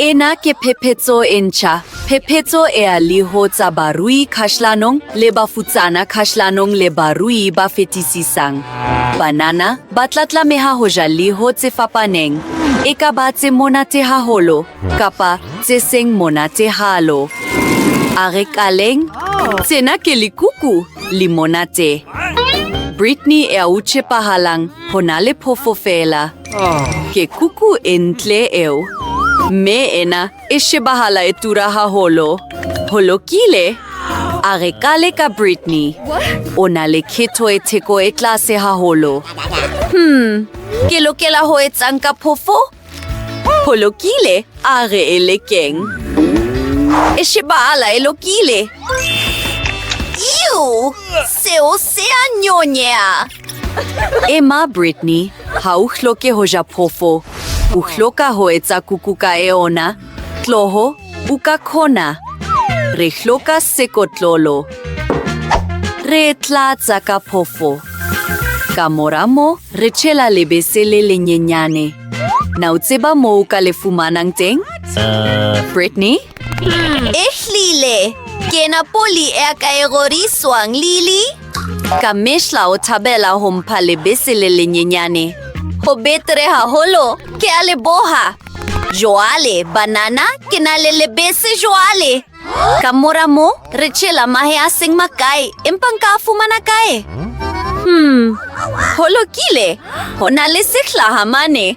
Ena ke phephetso e ntjha, phephetso ea liho tsa barui khahlanong le bafutsana khahlanong le barui ba fetisisang. Banana ba tla tlameha ho ja liho tse fapaneng, e ka ba tse monate haholo kapa tse seng monate halo. A re qaleng, tsena ke likuku, li monate. Britney ea u tšepahalang ho na le phofo feela. Ke kuku e ntle eo. Mme ena e shebahala e tura haholo. Ho lokile. A re qale ka Britney. O na le khetho e theko e tlase haholo. Ke lokela ho etsang ka phofo? Ho lokile, a re e lekeng. E shebahala e lokile. Ew! Seo se a nyonyeha. Ema, Britney, ha u hloke ho ja phofo. U hloka ho etsa kuku ka eona. Tloho, u ka khona. Re hloka sekotlolo. Re e tlatsa ka phofo. Ka mora moo, re tšhela lebese le lenyenyane. Na u tseba moo u ka le fumanang teng? Britney? Ehlile! Ke ena poli ea ka e rorisoang, Lily. Kamehla o thabela ho mpha lebese le lenyenyane. Ho betere haholo. Ke a leboha. Joale, banana, ke na le lebese joale. Ka mora moo, re tšhela mahe a seng makae, empa nka a fumana kae? Ho lokile. Ho na le sehlaha mane.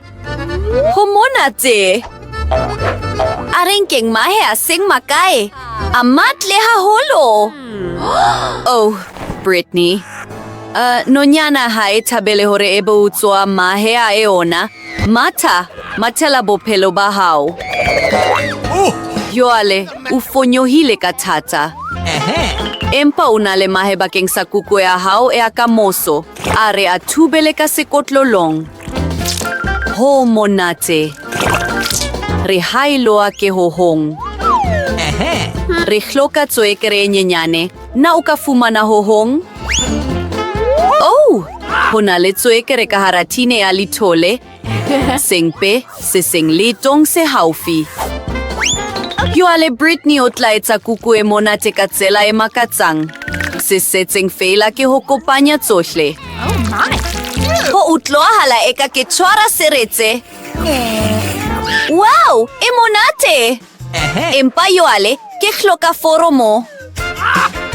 Ho monate. A re nkeng mahe a seng makae. A matle haholo. Oh, Britney. Nonyana ha e thabele hore ebe u tsoa mahe a eona. Matha, mathela bophelo ba hao. Joale, u fonyohile ka thata. Empa u na le mahe bakeng sa kuku ea hao ea kamoso. A re a thubele ka sekotlolong. Ho monate. Re hailoa ke ho hong. Re hloka tsoekere e nyenyane. Na u ka fumana ho hong? Oh, ho na le tsoekere ka hara thine ya lithole. Sengpe se seng leetong se haufi. Joale Britney o tla etsa kuku e monate ka tsela e makatsang. Se setseng feela ke ho kopanya tsohle. Ho utloahala eka ke tshwara seretse. Wow, e monate! Empa joale ke hloka foromo.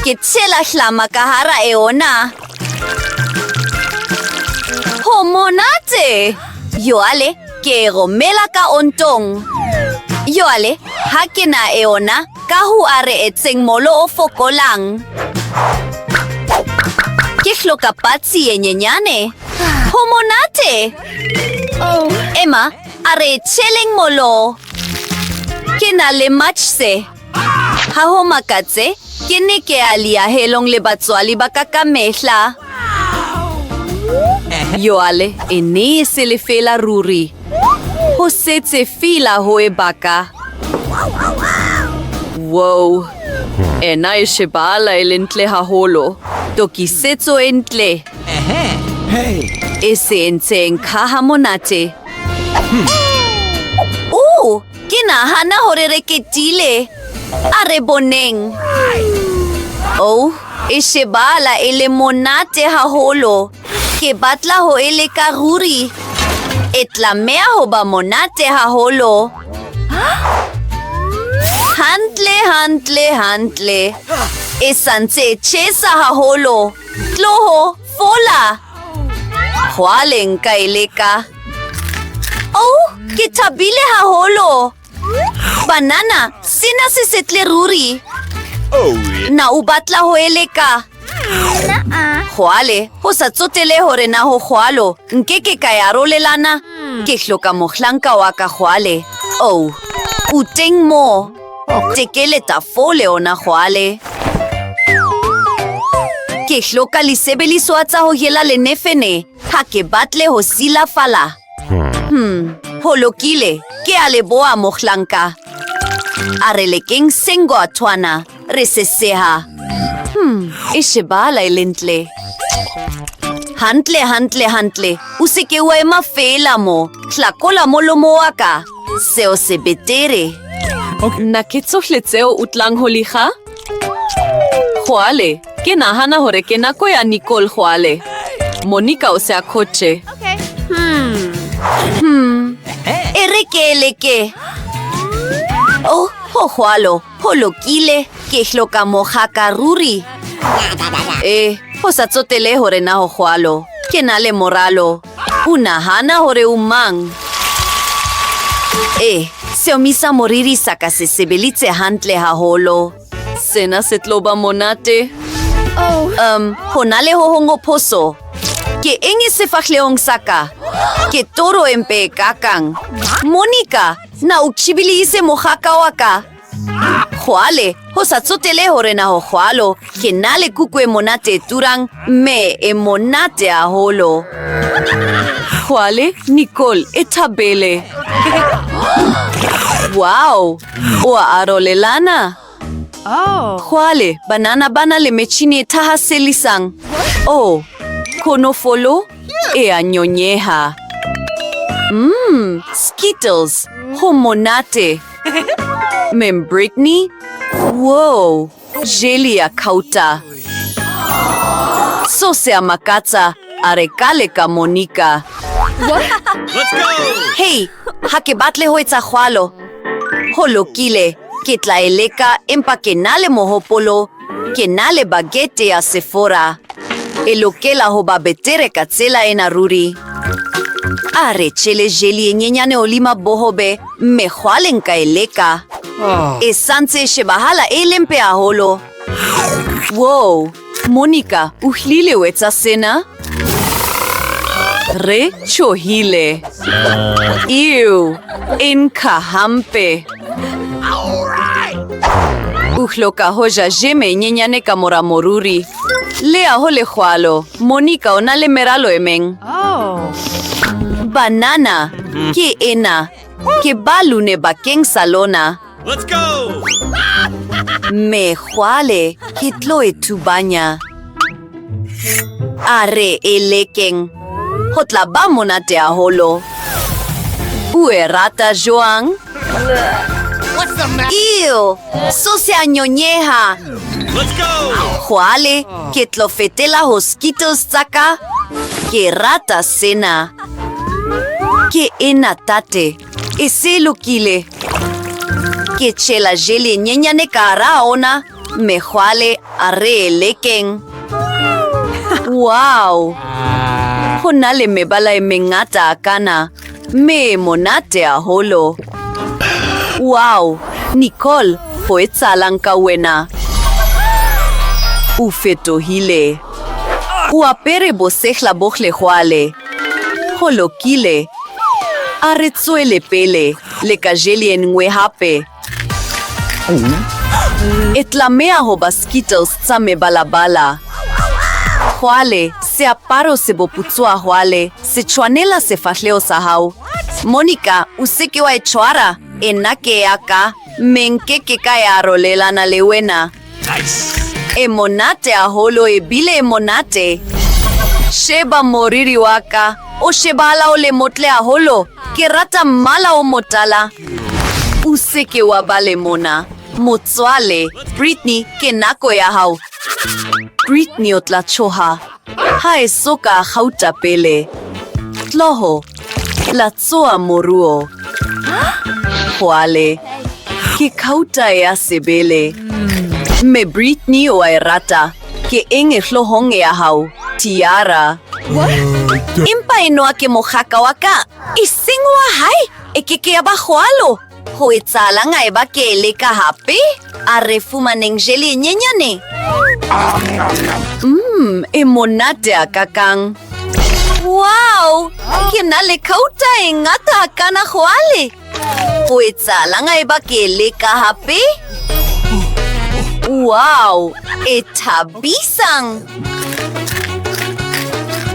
Ke tshela hlama ka hara eona. Ho monate! Joale ke e romela ka ontong. Joale ha ke na eona, ka ho a re etseng molo o fokolang. Ke hloka patsi e nyenyane. Ho monate! Emma, a re tšheleng molo. Ke na le matjse. Ha ho makatse, ke ne ke ya liahelong le batsoali ba ka kamehla. Joale e ne e se lefeela ruri. Ho setse feela ho e baka. Wow! Ena e shebahala e le ntle haholo. Tokisetso e ntle. E se e ntse e nkha ha monate. Uh, ke nahana hore re ketile. A re boneng. Oh, e shebahala e le monate haholo. Ke batla ho e leka ruri. E tlameha ho ba monate haholo. Hantle, hantle, hantle. E sa ntse e tjhesa haholo. Tloho, fola. Jwale nka e leka. Oh, ke thabile haholo. Banana, sena se setle ruri. Na u batla ho e leka? Jwale, ho sa tsotele hore na ho jwalo, nke ke ka e arolelana. Ke hloka mohlanka wa ka jwale. Oh, u teng moo. Tekele tafole ona jwale. Ke hloka lisebelisoa tsa ho jela lenefene. Ha ke batle ho silafala. Ho lokile. Ke a leboha mohlanka. A re lekeng sengoathwana. Re se seha. E shebahala e le ntle. Hantle, hantle, hantle. U se ke ua ema feela mo. Hlakola molomo wa ka. Seo se betere. Na ke tsohle tseo o tlang ho li kga? Jwale, ke nahana hore ke nako ya Nicole jwale. Monica o se a khotše. E re ke e leke. Oh, ho jwalo, ho lokile. Ke hloka mokgaka ruri. E, ho sa tsotele hore na ho jwalo. Ke na le moralo. U nahana hore u mang? E, seomisa moriri sa ka se sebelitse hantle haholo. Sena se tlo ba monate. Ho na le ho hong ho phoso. Ke eng e sefahlehong sa ka? Ke toro e mpe e kakang. Monica, na u tjhibilihise mokgaka wa ka? Jwale, ho sa tsotele hore na ho jwalo, ke na le kuku e monate e turang, mme e monate haholo. Jwale, Nicole, e thabele. Wow, o a arolelana. Jwale, banana ba na le metjhini e thahasellisang. Oh, konofolo e a nyonyeha. Skittles, ho monate. Mem Britney, wow, jeli ya khauta. Sose a makatsa, a re ka leka Monica. Let's go! Hey, ha ke batle ho etsa jwalo. Ho lokile, ke tla e leka empa ke na le mohopolo, ke na le baguette ya Sephora. E lokela ho ba betere ka tsela ena ruri. A re tjhele jeli e nyenyane hodima bohobe, mme jwale nka e leka. E santse e shebahala e le mpe haholo. Wow, Monica, o hlile o etsa sena? Re tshohile. Ew, e nkga hampe. O hloka ho ja jeme e nyenyane ka mora moruri. Lea ho le jwalo, Monica o na le meralo e meng. Banana, ke ena. Ke balune bakeng sa lona. Let's go! Mme jwale ke tlo e thubanya. A re e lekeng. Ho tla ba monate haholo. U e rata jwang? Ew, sose a nyonyeha. Let's go! Jwale ke tlo fetela ho Skittles tsa ka. Ke rata sena. Ke ena tate. E se lokile. Ke tjhela jeli e nyenyane ka hara ona, mme jwale a re e lekeng. Wow! Ho na le mebala e mengata hakana, mme e monate haholo. Wow! Nicole, ho etsahalang ka wena? O fetohile. O apere bosehla bohle jwale. Ho lokile. A re tswele pele le ka jeli e nngwe hape. E tlameha ho ba Skittles tsa mebalabala. Jwale, seaparo se boputswa jwale, se tshwanela sefahleho sa hao. Monica, o se ke wa e tshwara. Ena ke ya ka, mme nke ke ka ya arolelana le wena. E monate haholo ebile e monate. Sheba moriri wa ka, o shebahala o le motle haholo. Ke rata mmala o motala. O se ke wa ba le mona. Motswale, Britney, ke nako ya hao. Britney o tla tshoha. Ha e so ka a kgauta pele. Tloho, latsoa moruo. Jwale, ke khauta ya sebele. Mme Britney o a e rata. Ke eng e hloohong ya hao? Tiara. Empa enwa ke mokgaka wa ka, e seng wa hae. E ke ke ya ba jwalo. Ho etsahalang ha eba ke e leka hape? A re fumaneng jeli e nyenyane. E monate hakakang. Wow! Ke na le khauta e ngata hakana jwale. Ho etsahalang ha eba ke e leka hape? Wow! E thabisang!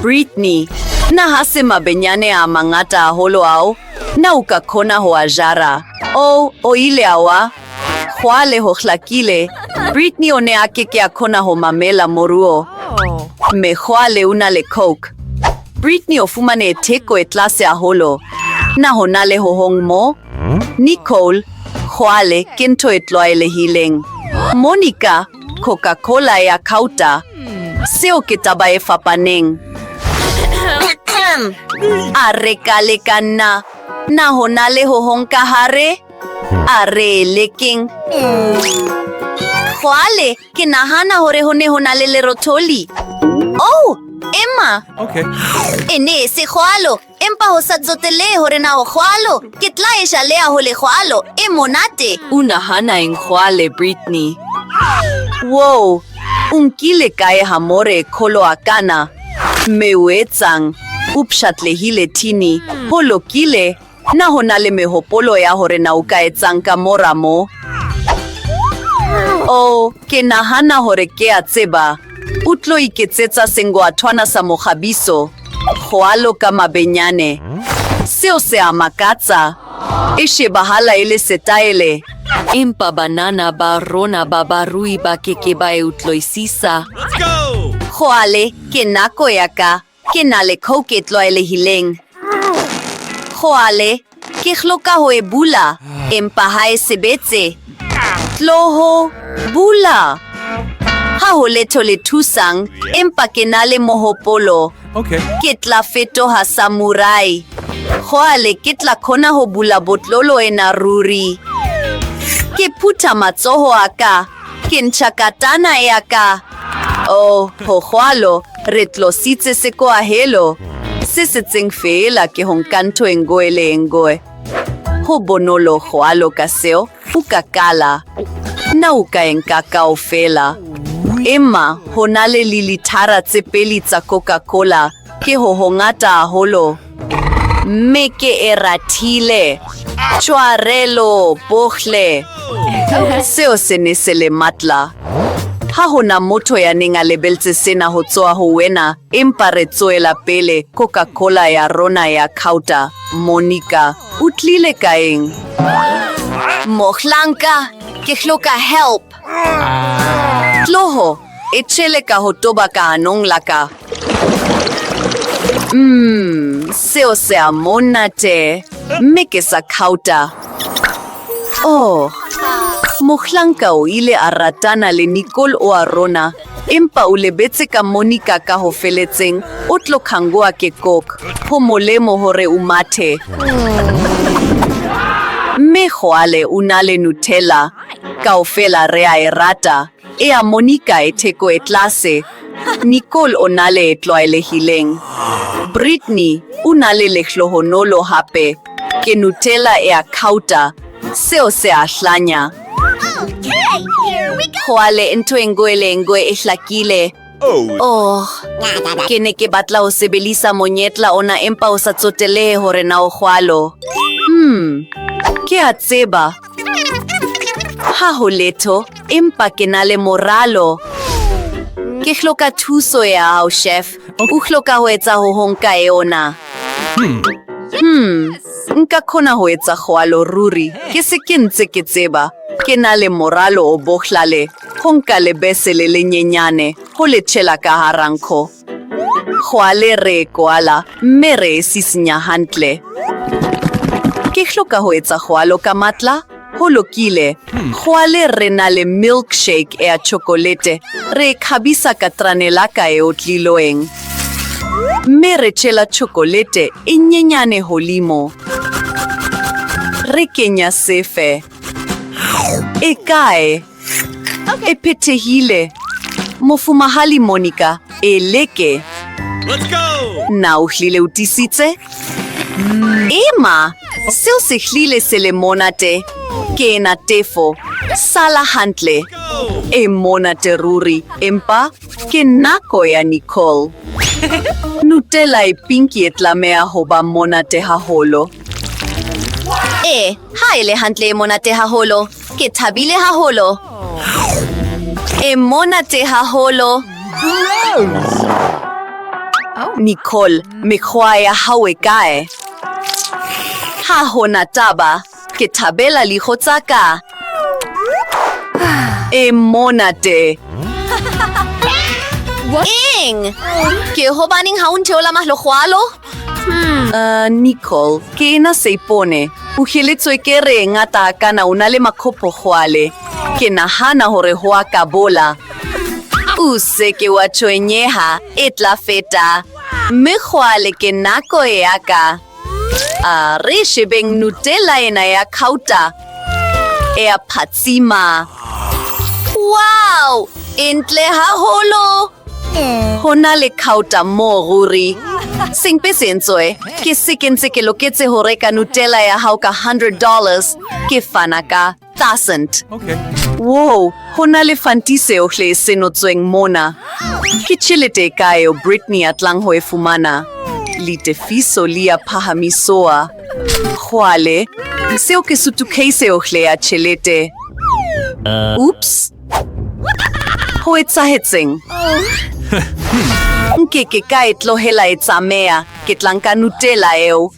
Britney, na ha se mabenyane a mangata haholo ao? Na o ka khona ho a jara? Oh, o ile a wa. Jwale ho hlakile. Britney o ne a ke ke a khona ho mamela moruo. Mme jwale o na le Coke. Britney o fumane theko e tlase haholo. Na ho na le ho hong mo? Nicole, Jwale ke ntho e tlwaelehileng. Monica, Coca-Cola ya khauta. Seo ke taba e fapaneng. A re ka leka nna. Na ho na le ho hong ka hare? A re lekeng. Jwale, ke nahana hore ho ne ho na le lerotholi. Oh, Emma! Okay. E ne e se jwalo, empa ho sa tsotellehe hore na ho jwalo, ke tla e ja leha ho le jwalo, e monate. U nahana eng jwale, Britney? Wow, o nkile kae hamore e kholo hakana? Mme o etsang? O pshatlehile thini. Ho lokile, na ho na le mehopolo ya hore na o ka etsang ka mora mo? Oh, ke nahana hore kea tseba. O tlo iketsetsa sengoathwana sa mokgabiso. Jwalo ka mabenyane. Seo se a makatsa. E shebahala e le setaele. Empa banana ba rona ba barui ba ke ke ba e utloisisa. Let's go! Jwale, ke nako ya ka. Ke na le Coke e tlwaelehileng. Jwale, ke hloka ho e bula, empa ha e sebetse. Tloho, bula! Ha ho letho le thusang, empa ke na le mohopolo. Okay. Ke tla fetoha samurai. Jwale ke tla khona ho bula botlolo ena ruri. Ke phutha matsoho a ka. Ke ntjha katana ya ka. Oh, ho jwalo, re tlositse sekoahelo. Se setseng feela ke ho nka ntho e ngoe le e ngoe. Ho bonolo jwalo ka seo, u ka kala. Na u ka e nka kaofela? Emma, ho na le lilithara tse peli tsa Coca-Cola, ke ho hongata haholo. Mme ke e rathile. Tshwarelo, bohle. Seo se ne se le matla. Ha ho na motho ya neng a lebeletse sena ho tsoa ho wena, empa re tsoela pele Coca-Cola ya rona ya khauta. Monica, o tlile ka eng? Mohlanka, ke hloka help. Tloho, e tjhele ka ho toba ka hanong la ka. Seo se a monate. Mme ke sa khauta. Oh, mohlanka o ile a ratana le Nicole oa rona, empa o lebetse ka Monica ka ho feletseng, o tlo khangoa ke Coke. Ho molemo hore u mathe. Mme jwale o na le Nutella. Kaofela re a e rata. Ea Monica e theko e tlase. Nicole o na le e tlwaelehileng. Britney o na le lehlohonolo hape. Ke Nutella ea khauta. Seo se a hlanya. Jwale ntho e ngoe le e ngoe e hlakile. Oh. Oh, ke ne ke batla ho sebelisa monyetla ona empa o sa tsotelehe hore na o jwalo. Ke a tseba. Ha ho letho, empa ke na le moralo. Ke hloka thuso ya hao, chef. O hloka ho etsa ho hong ka eona. Nka khona ho etsa jwalo ruri. Ke se ke ntse ke tseba. Ke na le moralo o bohlale. Ho nka lebese le lenyenyane, ho le tshela ka hara nkgo. Jwale re e kwala, mme re e sisinya hantle. Ke hloka ho etsa jwalo ka matla? Ho lokile. Jwale re na le milkshake ea chokolete. Re e khabisa ka tranelaka e otliloeng. Mme re tshela chokolete e nyenyane holimo. Re kenya sefe. E kae? E phethehile. Mofumahali Monica, e leke. Let's go! Na o hlile o tiisitse? Ema, seo se hlile se le monate. Ke ena tefo. Sala hantle. Go! E monate ruri, empa ke nako ya Nicole. Nutella e pinki e tlameha ho ba monate haholo. E, ha e le hantle e monate haholo. Ke thabile haholo. E monate haholo. Nicole, mekgwa ya hao e kae? Ha ho na taba. Ke thabela lijo tsa ka. E monate. Eng? Ke hobaneng ha o ntheola mahlo jwalo? Nicole, ke ena seipone. O jele tswekere e ngata hakana o na le makgopo jwale. Ke nahana hore ho a ka bola. U se ke wa tshwenyeha, e tla feta. Mme jwale ke nako ya ka. A re shebeng Nutella ena ya khauta. E a phatsima. Wow! E ntle haholo! Ho na le khauta moo ruri. Sempe se entsoe. Ke se ke ntse ke loketse ho reka Nutella ya hao ka $100. Ke fana ka 1000. Okay. Wow, ho na le fantise yohle e senotsweng mona. Ke tjhelete e kae eo Britney a tlang ho e fumana? Litefiso li a phahamisoa. Jwale, seo ke sutukheise yohle ya tjhelete. Oops. Ho etsahetseng? Nke ke ka e tlohela e tsamea. Ke tla nka Nutella eo.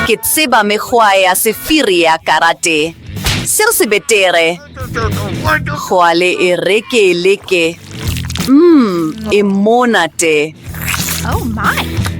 Ke tseba mekgwa ya sefiri ya karate. Seo se betere. Jwale e re ke e leke. E monate. Oh my.